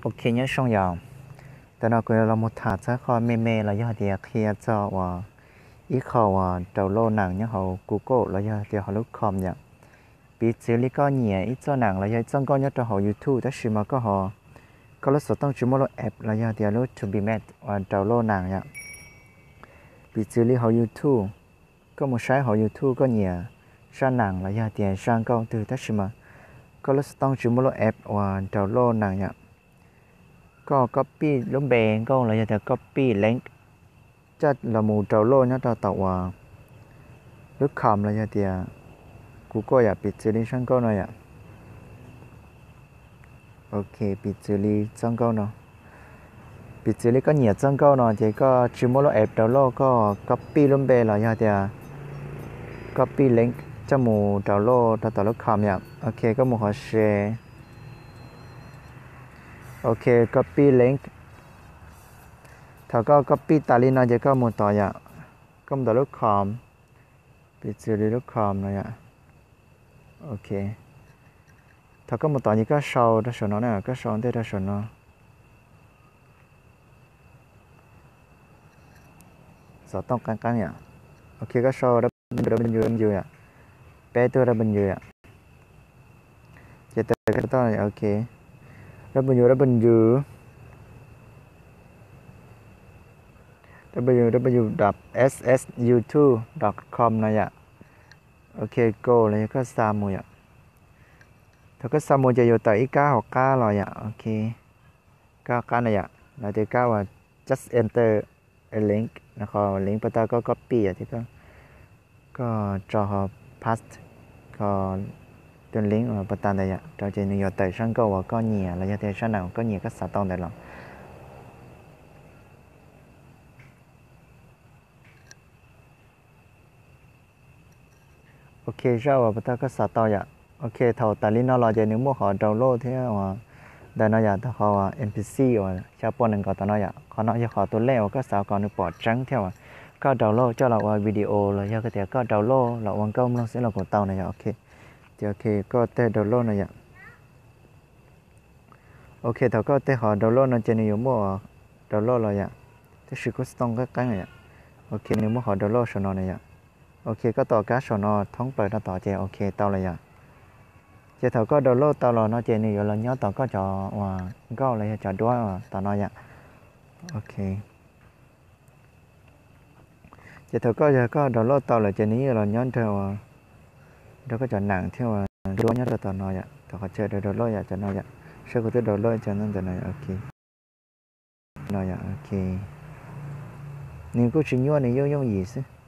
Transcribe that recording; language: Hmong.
Ok, nyob zoo yom. Tam no kuv los mus tham txog qhov me me los yog tias qhia txog uas ib qho uas download nees nyob hauv Google los yog tias hauv lub com yom. Piv txwv li koj nyiam ib txoj nees los yog ib txoj nkauj nyob rau hauv YouTube tab sis mas koj ho, koj lub xov tooj tsis muaj lub app los yog tias lub to be made uas download nees yom. Piv txwv li hauv YouTube, koj mus saib hauv YouTube koj nyiam zaj nees los yog tias zaj nkauj twg tab sis mas koj lub xov tooj tsis muaj lub app uas download nees yom. Koj copy lub npe nkauj los yog tias copy link coj los mus download nyob rau tom uas lub com los yog tias Google yom, piv txwv li zaj nkauj no yom. Ok, piv txwv li txoj nkauj no. Piv txwv li koj nyiam txoj nkauj no ces koj tsis muaj lub app download, koj copy lub npe los yog tias copy link coj mus download rau tom lub com yom. Ok, koj mus qhov share. Ok, copy link. Thaum koj copy tas li no ces koj mus tod yom. Koj mus tom lub com, piv txwv li lub com no yom. Ok, thaum koj mus tod ces koj sau rau saum no na, koj sau ntej rau saum no. Xov tooj qeeb qeeb yom. Ok, koj sau W W W yom, peb tug W yom. Ces tawm ok, W W W, W W W dot S S YouTube dot com no yom. Ok, go los yog koj xa mus yom. Thaum koj xa mus ces yuav tawm ib kab hauv qab los yom. Ok, kab hauv qab no yom, lawv tias kab uas just enter a link no, qhov link pas tas koj copy yom, ces koj tso ho paste ho tus link uas pas tas ntawd yom rau ces nws yuav tawm zaj nkauj uas koj nyiam los yog tias zaj nees uas koj nyiam koj xav tau ntawd los. Ok, zaj uas pas tas koj xav tau yom. Ok, thaum tas li no los ces nws muaj qhov download thiab uas ntawm no yom, tau qhov uas M P C uas xya pua nees nkaum tom no yom. Qhov no yog qhov tus lej uas koj xav kom nws pom tseeb thiab uas koj download coj los ua video los yog tias koj download los ua nkauj mloog xwb los kuj tau no yom. Ok, ces ok koj teg download no yom. Ok, thaum koj teg qhov download no ces nws yuav muaj download los yom, tab sis kuj xov tooj qeeb qeeb yom. Ok, nws muaj qhov download saum no na yom. Ok, koj tos kab saum no thoob plaws rau tod ces ok tau lawm yom. Ces thaum koj download tau los no ces nws yuav los nyob tom koj cov uas nkauj los yog cov duab uas tom no yom. Ok, ces thaum koj yog koj download tau lawm ces nws yeej los nyob nrog, nrog koj cov nees thiab uas duab nyob rau tom no yom, tom qhov chaw download yom, cov no yom. Saib kuv twb download cov ntawm no yom. Ok, no yom, ok. Nws kuj tsis nyuaj, nws yooj yooj yim xwb.